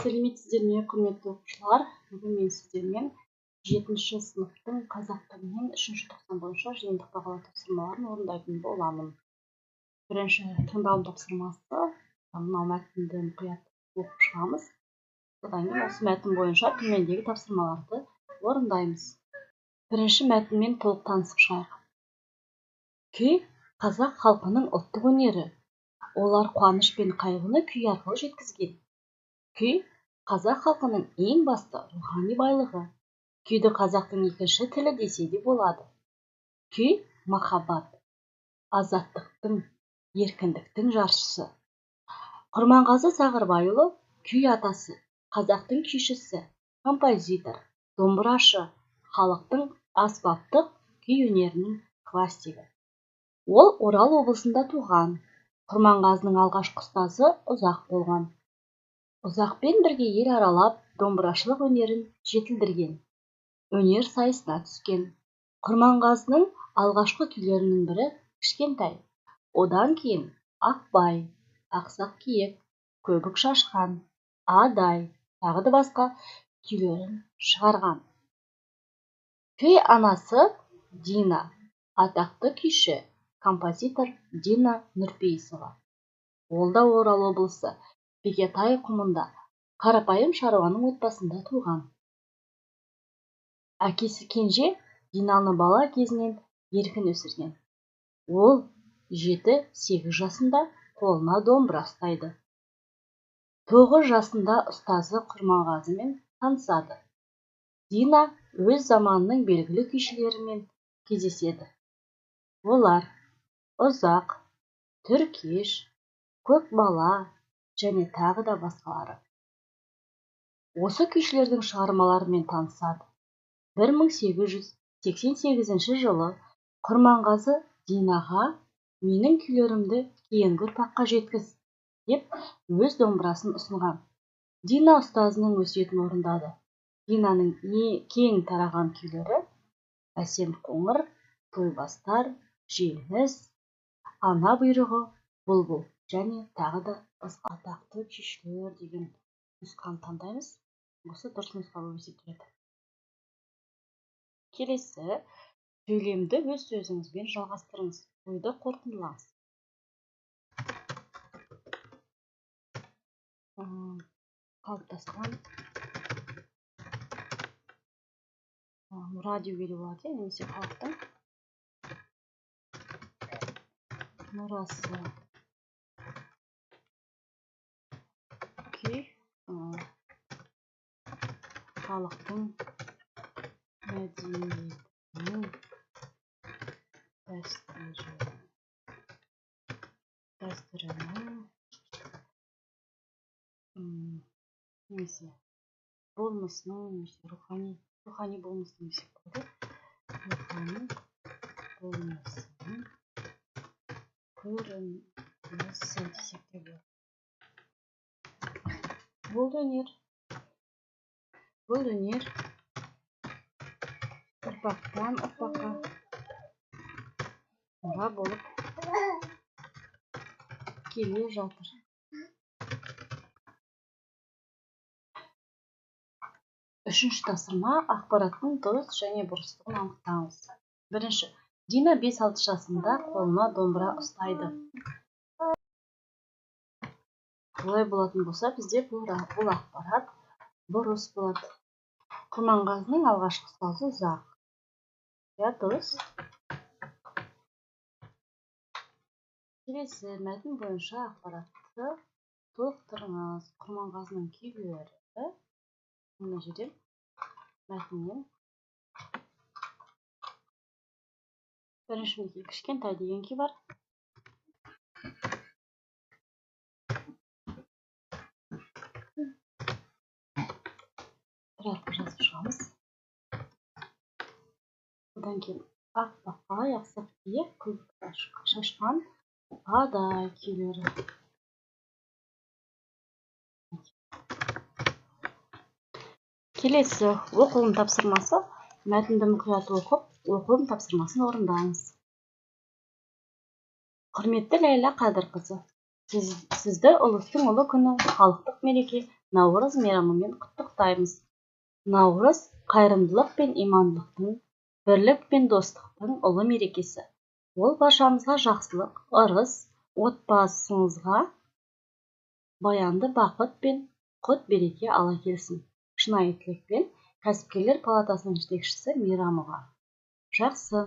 Сәлеметсіздер ме, құрметті оқушылар? Бүгін мен сіздермен 7-ші сыныптың қазақ тілінен 3-ші тоқсан бойынша жиынтық бағалау тапсырмаларын орындайтын боламын. Бірінші тыңдалым тапсырмасы, мынау мәтінді мұқият оқып шығамыз. Содан кейін осы мәтін бойынша төмендегі тапсырмаларды орындаймыз. Бірінші мәтінмен толық танысып шығайық. Күй қазақ халқының ұлттық өнері. Олар қуаныш пен қайғыны күй арқылы жеткізген. Күй қазақ халқының ең басты рухани байлығы. Күйді қазақтың екінші тілі десе де болады. Күй махаббат, азаттықтың, еркіндіктің жаршысы. Құрманғазы Сағырбайұлы күй атасы, қазақтың күйшісі, композитор, домбырашы, халықтың аспаптық күй өнерінің классигі. Ол Орал облысында туған. Құрманғазының алғашқы ұстазы Ұзақ болған. Ұзақпен бірге ел аралап, домбырашылық өнерін жетілдірген. Өнер сайысына түскен. Құрманғазының алғашқы күйлерінің бірі Кішкентай. Одан кейін Ақбай, Ақсақ киік, Көбік шашқан, Адай, тағы да басқа күйлерін шығарған. Күй анасы Дина, атақты күйші, композитор Дина Нұрпейісова. Ол да Орал облысы Бекетай құмында, қарапайым шаруаның отбасында туған. Әкесі Кенже Динаны бала кезінен еркін өсірген. Ол 7-8 жасында қолына домбыра ұстайды. 9 жасында ұстазы Құрманғазымен танысады. Дина өз заманының белгілі күйшілерімен кездеседі. Олар Ұзақ, Түркеш, Көкбала және тағы да басқалары. Осы күйшілердің шығармаларымен танысады. 1888 жылы Құрманғазы Динаға менің күйлерімді кейінгі ұрпаққа жеткіз деп өз домбырасын ұсынған. Дина ұстазының өсиетін орындады. Динаның кең тараған күйлері Әсем қоңыр, Тойбастар, Жеңіс, Ана бұйрығы, Бұлбұл және тағы да басқа атақты күйшілер деген нұсқаны таңдаймыз. Осы дұрыс нұсқа болып есептеледі. Келесі сөйлемді өз сөзіңізбен жалғастырыңыз, ойды қорытындылаңыз. Қалыптасқан мұра деуге де болады, немесе халықтың мұрасы. Күй халықтың мәдениетінің дәстүрінің немесе болмысының, немесе рухани болмысының десек болады. Рухани болмысының көрінісі десек те болады. Бұл өнер ұрпақтан ұрпаққа мұра болып келе жатыр. Үшінші тапсырма ақпараттың дұрыс және бұрыстығын анықтаңыз. Бірінші, Дина 5-6 жасында қолына домбыра ұстайды. Олай болатын болса, бізде бұл ақпарат бұрыс болады. Құрманғазының алғашқы ұстазы Ұзақ. Иә, дұрыс. Келесі мәтін бойынша ақпаратты толықтырыңыз. Құрманғазының күйлері мына жерден мәтіннен. Бірінші мінекей Кішкентай деген күй бар. Бір әрпін жазып шығамыз. Одан кейін Ақбақай, Ақсақ киік, Көбік шашқан, Адай күйлері. Келесі оқылым тапсырмасы. Мәтінді мұқият оқып, оқылым тапсырмасын орындаңыз. Құрметті Ләйлә Қадырқызы, сізді ұлыстың ұлы күні, халықтық мереке Наурыз мейрамымен құттықтаймыз. Наурыз қайырымдылық пен имандылықтың, бірлік пен достықтың ұлы мерекесі. Ол баршамызға жақсылық, ырыс, отбасыңызға баянды бақыт пен құт береке ала келсін. Шынайы тілекпен кәсіпкерлер палатасының жетекшісі Мейрамова. Жақсы.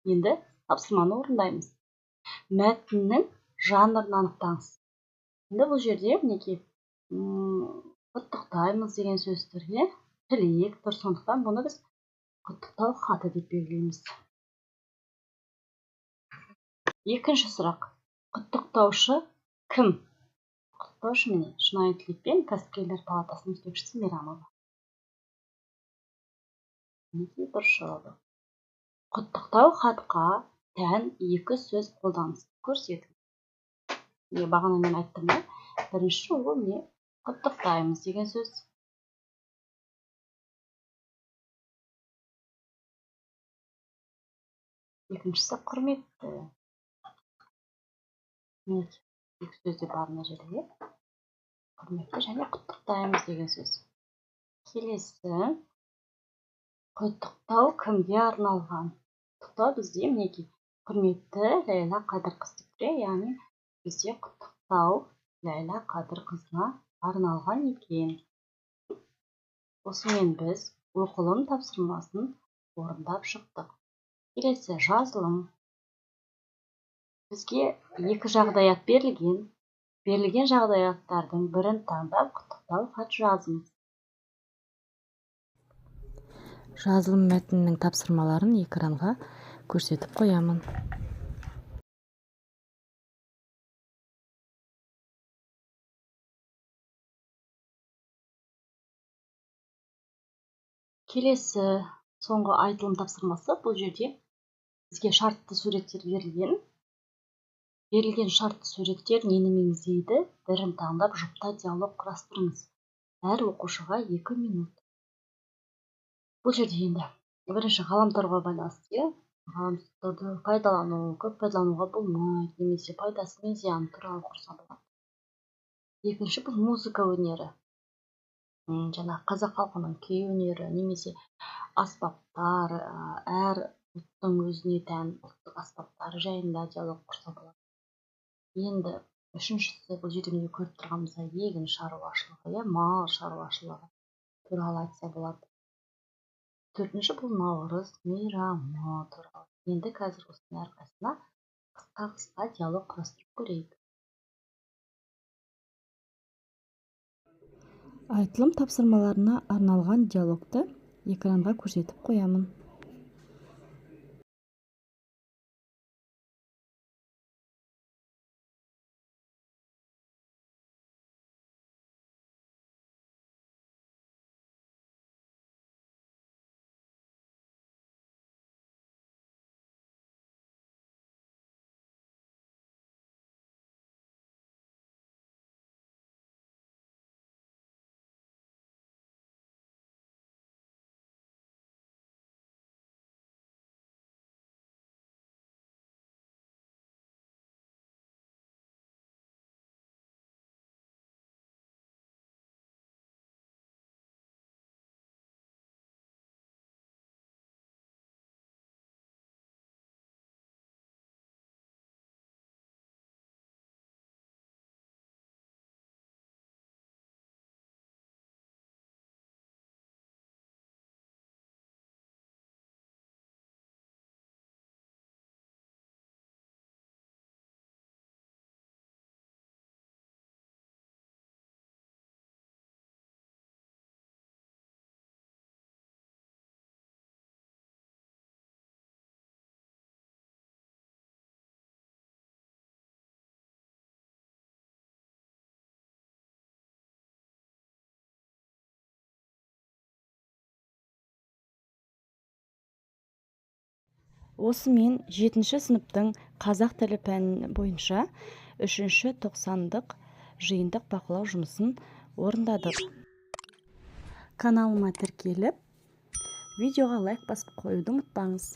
Енді тапсырманы орындаймыз. Мәтіннің жанрын анықтаңыз. Енді бұл жерде мінекей құттықтаймыз деген сөз тұр, иә? Тілек тұр, сондықтан бұны біз құттықтау хаты деп белгілейміз. Екінші сұрақ. Құттықтаушы кім? Құттықтаушы міне, шынайы тілекпен кәсіпкерлер палатасының жетекшісі Мейрамова. Мінекей дұрыс жауабы. Құттықтау хатқа тән екі сөз қолданысты көрсетіңіз. Міне, бағана мен айттым, иә? Бірінші ол не? Құттықтаймыз деген сөз. Екіншісі құрметті. Мінекей, екі сөз де бар мына жерде, иә? Құрметті және құттықтаймыз деген сөз. Келесі құттықтау кімге арналған? Құттықтау бізде мінекей құрметті Ләйла Қадырқызы деп тұр, яғни бізде құттықтау Ләйла Қадырқызына арналған екен. Осымен біз оқылым тапсырмасын орындап шықтық. Келесі жазылым. Бізге екі жағдаят берілген. Берілген жағдаяттардың бірін таңдап құттықтау хат жазыңыз. Жазылым мәтінінің тапсырмаларын экранға көрсетіп қоямын. Келесі соңғы айтылым тапсырмасы. Бұл жерде бізге шартты суреттер берілген. Берілген шартты суреттер нені меңзейді? Бірін таңдап жұпта диалог құрастырыңыз. Әр оқушыға 2 минут. Бұл жерде енді бірінші ғаламторға байланысты, иә? Ғаламторды пайдалану, көп пайдалануға болмайды, немесе пайдасы мен зияны туралы құрса болады. Екінші бұл музыка өнері. Жаңағы қазақ халқының күй өнері, немесе аспаптар, әр ұлттың өзіне тән ұлттық аспаптары жайында диалог құрса болады. Енді үшіншісі бұл жерде міне көріп тұрғанымыздай егін шаруашылығы, иә, мал шаруашылығы туралы айтса болады. Төртінші бұл Наурыз мейрамы туралы. Енді қазір осының әрқайсысына қысқа-қысқа диалог құрастырып көрейік. Айтылым тапсырмаларына арналған диалогты экранға көрсетіп қоямын. Осымен 7-ші сыныптың қазақ тілі пәні бойынша 3-ші тоқсандық жиынтық бақылау жұмысын орындадық. Каналыма тіркеліп, видеоға лайк басып қоюды ұмытпаңыз.